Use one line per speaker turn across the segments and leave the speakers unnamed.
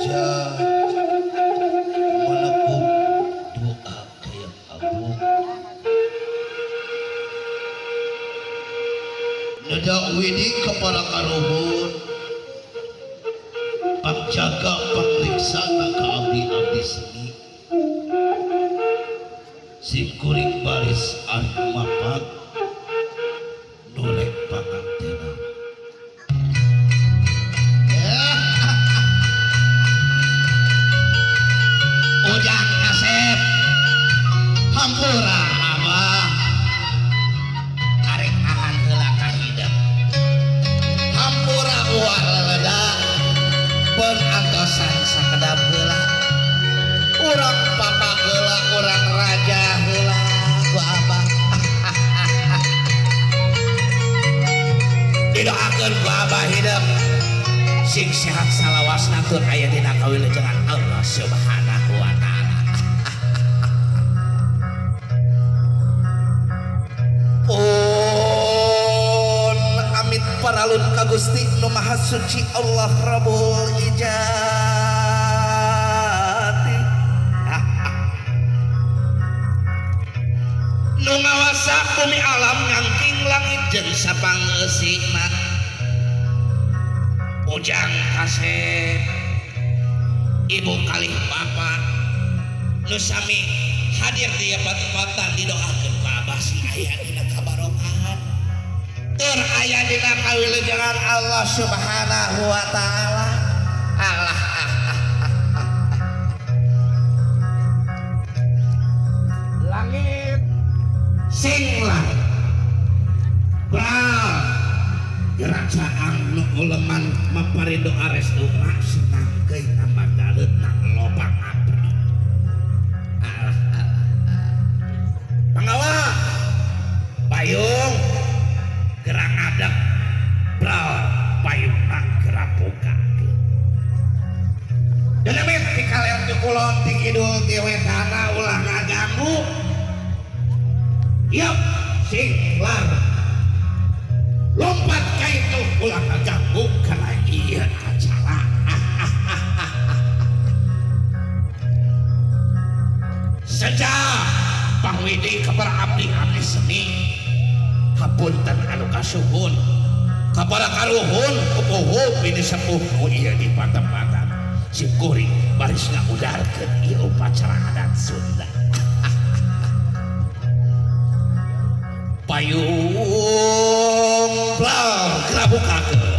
Raja menepuk doa kayak abu neda widi kepada karuhun pangjaga pangriksa ka abdi-abdi seni simkuring baris arek mapat nurek pangantena. Ujang kasep hampura abah arek ahan heula ka hideung hampura uah leleda pun antosan sakedap heula urang papa heula urang raja heula ku abah didoakeun ku abah hideung sing sehat salawasna tur aya dina kawilujengan Allah Subhanahu wa taala. Pun amit paralun ka Gusti nu Maha Suci Allah Rabbul Ijati. Nu ngawasa bumi alam ngangking langit jeung sapangeusina. Ujang kasep ibu kalih bapak nu sami hadir di patempatan didoakeun ku abah sing aya dina kabarokahan tur aya dina kawilujengan Allah Subhanahu wa taala. Allah langit singlah bral geracaan nu uleman maparido aresuna sinangkeun tambah daleutna lobang abdi. Alah alah pangawa payung gerang ngadeg bral payungna gerak bukakeun denemit ti kaler ti kulon ti kidul ti wetana ulah ngaganggu yeup sing lar lompat ka itu ulah ngaganggu kana ieu acara. Sejak pangwidi kepada abdi-abdi seni hapunten anu kasuhun kepada karuhun pupuhu bini sepuh nu ieu di patempatan simkuring baris ngaudarkeun ieu upacara adat Sunda. Payung blau gerabukakeun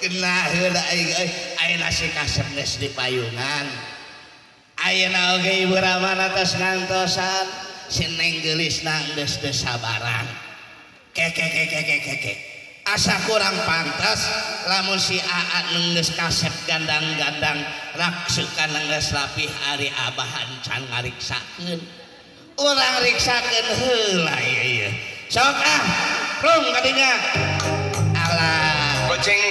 Kena heula aing euy. Ayeuna si kasep geus di payungan. Ayeuna oge Ibu Ramana tos ngantosan. Si Neng geulisna geus teu sabaran. Ke ke ke ke ke ke. Asa kurang pantas lamun si Aa nu geus kasep gandang-gandang raksukan geus rapih ari abah encan ngariksakeun. Urang riksakeun heula ieu. Sok ah, rung kadinya. Alah.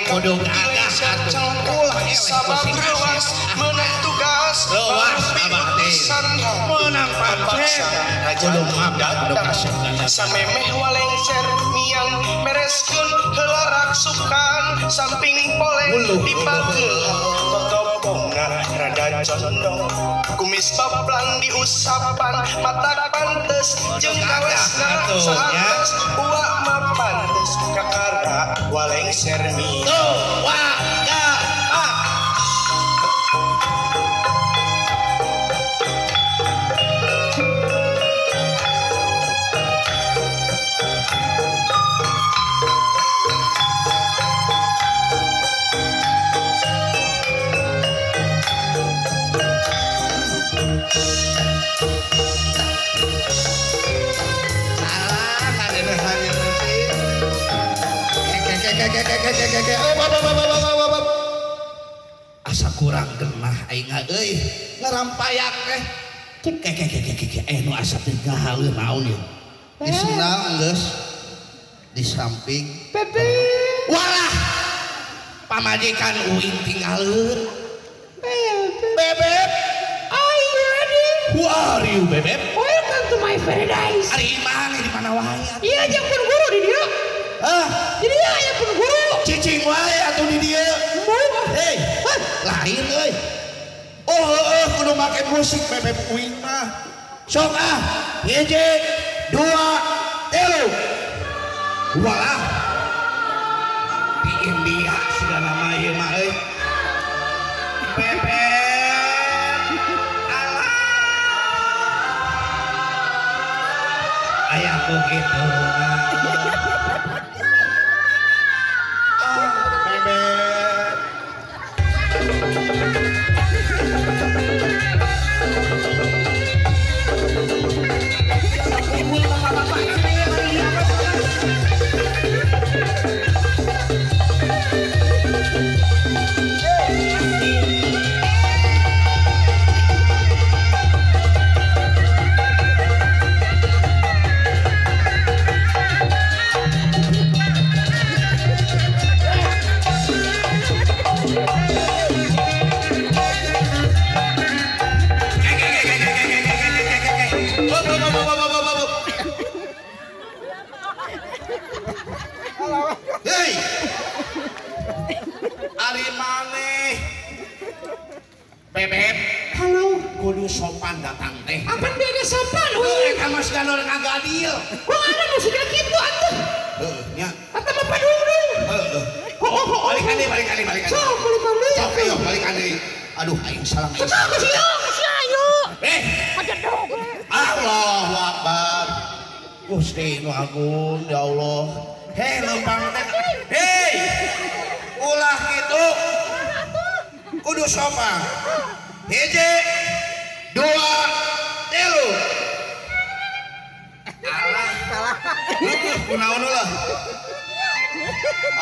Kudu gagah atuh. Ulah eleh
Sabab rewas menang tugas
Rewas abah teh. Menang pancet. Kudu mabak kudu kasep gandang.
Samemeh walengser miang mereskeun heula raksukan samping poleng dipageul totopongna rada condong kumis paplang diusapan mata pantes jeung kawesna saantos uak mah pantes kakara walengser miang.
Tuh, wah, ga, ah. Asa kurang genah aing euy ngarampayak teh. Ke ke ke ke ke nu asa teu gahaleuh naon ieu. Di sendal geus di samping.
Bebe.
Walah. Pamajikan uing tinggaleur.
Bebe.
Bebek.
Are you ready?
Who are you, Bebek?
Welcome to my paradise.
Ari imah di mana wae atuh?
Iya jeung pun guru di dieu.
Ah,
di dieu aya pun guru.
Cicing wae atuh di dieu. Hei, lain euy. Oh heueuh kudu make musik bebek uing mah. Sok ah, hiji, dua, tilu. Walah. Di India segala mah ieu mah euy. Bebek. Alah. Aya ku kitu mah. Hei, ari maneh Bebek.
Halo,
kudu sopan datang teh.
Apa beda sopan?
Heuh, eta mah segala ngagadil.
Kok ada musik kitu atuh?
Heuh, nya.
Atuh mah padung-dung.
Heeh.
Heuh.
Balikan deui, balikan deui, balikan.
Sok, balikan deui.
Sok ayo, balikan deui. Aduh, aing salah aing.
Sok, sia, ayo.
Eh, Allahu Akbar. Gusti nu agung ya Allah. Hei, lempang teh. Hei. Ulah kitu. Kudu sopan. Hiji, dua, tilu. Alah, salah. Kunaon ulah.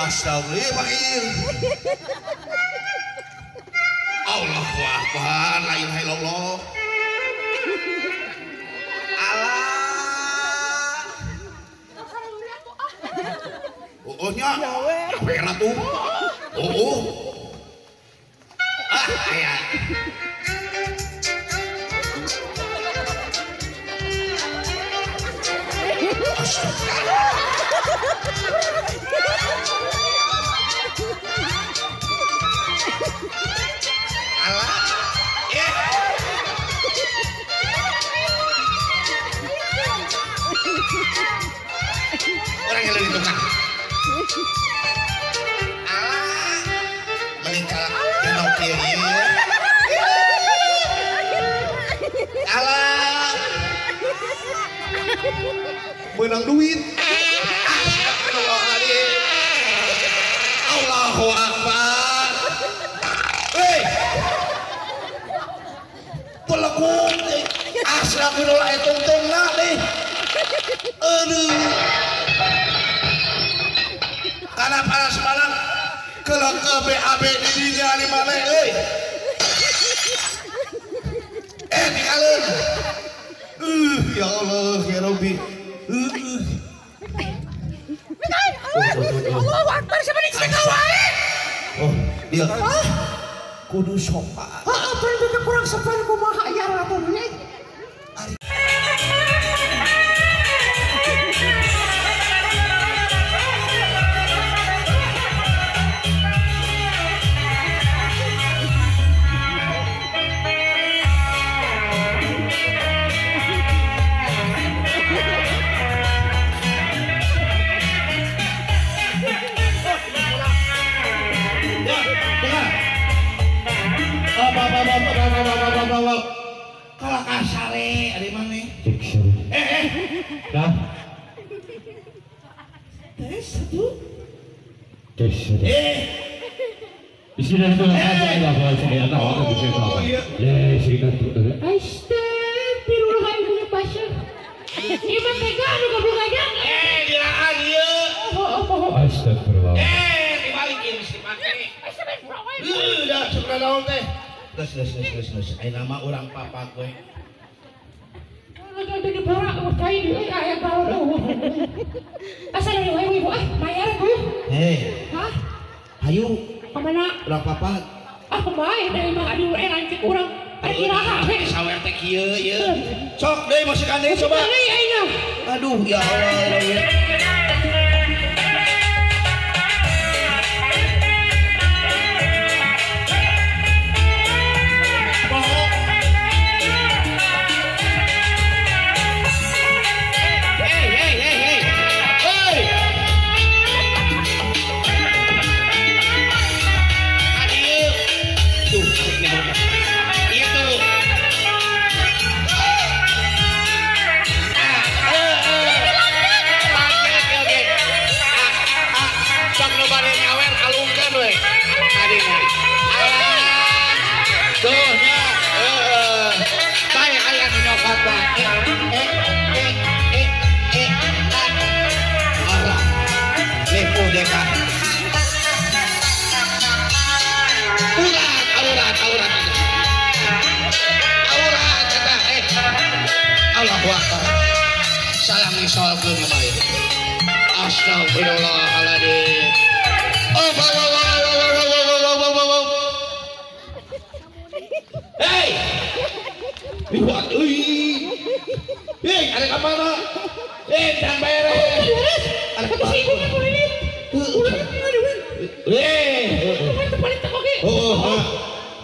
Astagfirullah, ieu. Allahu Akbar, la ilaha illallah. Alah. Oh nya. Nyawer atuh. Oh. Ah, aya. Alah. Eh. Orang yang lebih tukang. Alah. Meninggal jenok ieu. Alah. Menang duit. Astagfirullahaladzim. Allahu Akbar. Cukup astagfirullah etungtungna deh. Aduh. Karena panas malam kalau ke BAB dirinya di mana euy. Dikaleun. Ya Allah ya Rabbi.
Allahu Akbar siapa nih cerita wae.
Oh, dia. Kudu sopan.
Heeh, perintah kurang sopan kumaha ya atuh nya.
Kalau kasare ada mana?
Dah.
Tes satu.
Tes satu. Di sini ada
Astagfirullahaladzim. Ieu mah tega anu goblok aja.
Diraan ieu.
Astagfirullah.
Dibalikin mesti pake. Udah sok naon teh. Geus. Ayeuna mah urang papa gue.
Lagi di borak cai deui aya baru. Asal dari wae ibu ah bayar gue.
Hei.
Hah?
Hayu.
Ka mana?
Urang papa.
Ah kumaha da emang adi urang lanceuk urang. Ari iraha we.
Sawer teh kieu ieu. Sok deui musikan deui coba.
Deui ayeuna.
Aduh ya Allah ya. Salam isolkeun bae. Astagfirullahaladzim. Oh, oh, Hei. Liwat euy. Hei, ada ka mana? Jangan beres. Ada ka
si ibu kulilit. Kulilit
Eh. Oh,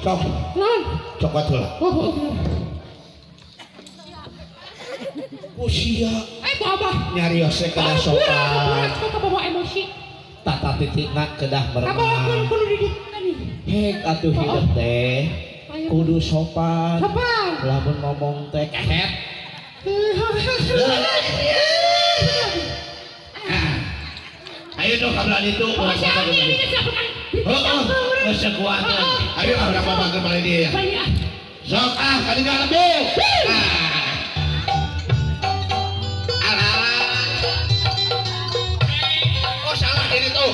cok.
Naon?
Cok atuh lah.
Oh.
Usia.
Abah.
Nyarios kedah sopan.
Kabawa emosi.
Tata titikna kedah meremah.
Kabawa kudu didik tadi.
Hek atuh hidup teh. Kudu sopan.
Sopan.
Lamun ngomong teh kehet. Ayo dong kabelah ditu. Heeh, geus sekuatan. Ayo ah urang babakeun balik dieu. Sok ah kadinya lebih. Oh salah ini tuh.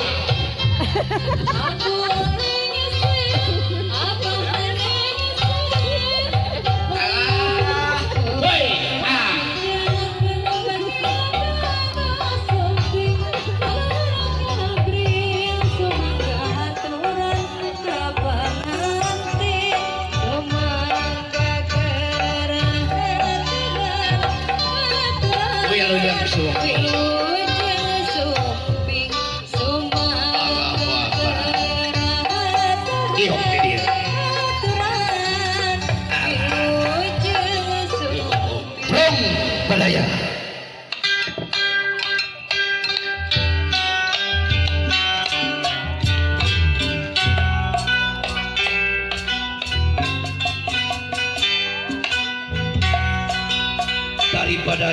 Daripada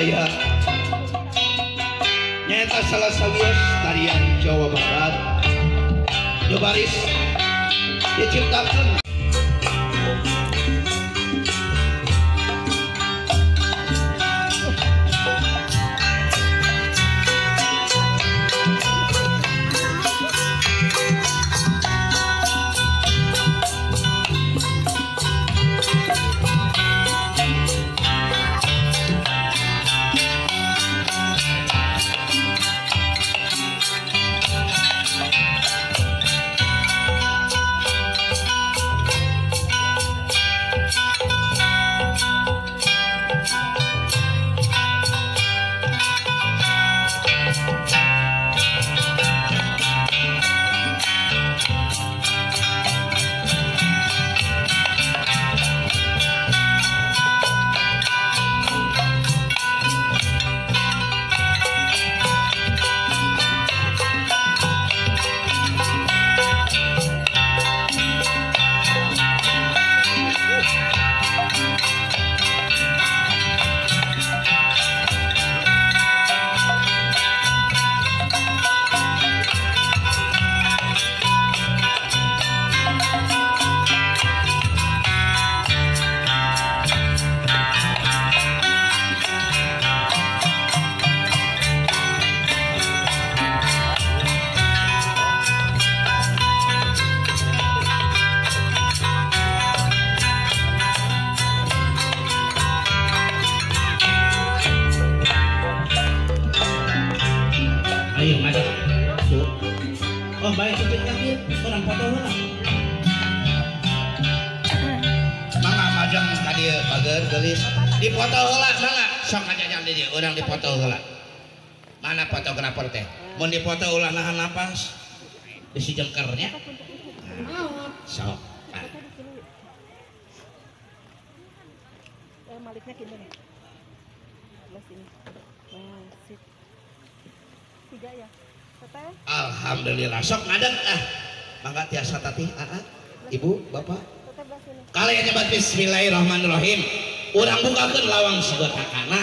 nyata salah sawios tarian Jawa Barat nu baris diciptakan. Oh baik cicing ka dieu, urang foto heula. Mangga majeng ka dieu bager geulis. Dipoto heula mangga, sok kajajang di dieu urang dipoto heula. Mana fotografer teh? Mun dipoto ulah nahan napas. Bisi jengkernya. Sok.
Maliknya gini nih. Sebelah sini. Nah, sip. 3 ya. Teteh.
Alhamdulillah sok ngadeg ah. Mangga tiasa tatih aa. Ibu, bapak. Kalian nyebat bismillahirrahmanirrahim. Urang bukakeun lawang surga kakana,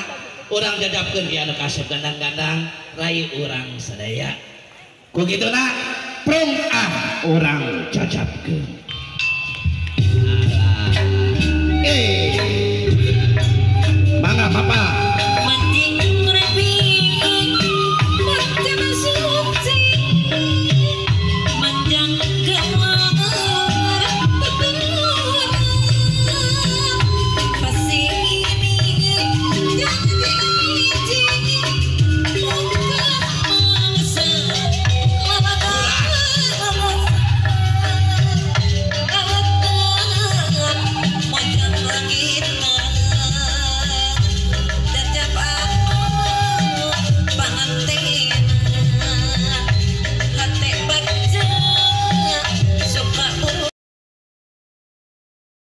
urang jajabkeun ieu anu kasep gandang-gandang rai urang sadaya. Ku kituna prung ah urang jajabkeun. Alah. Mangga bapak.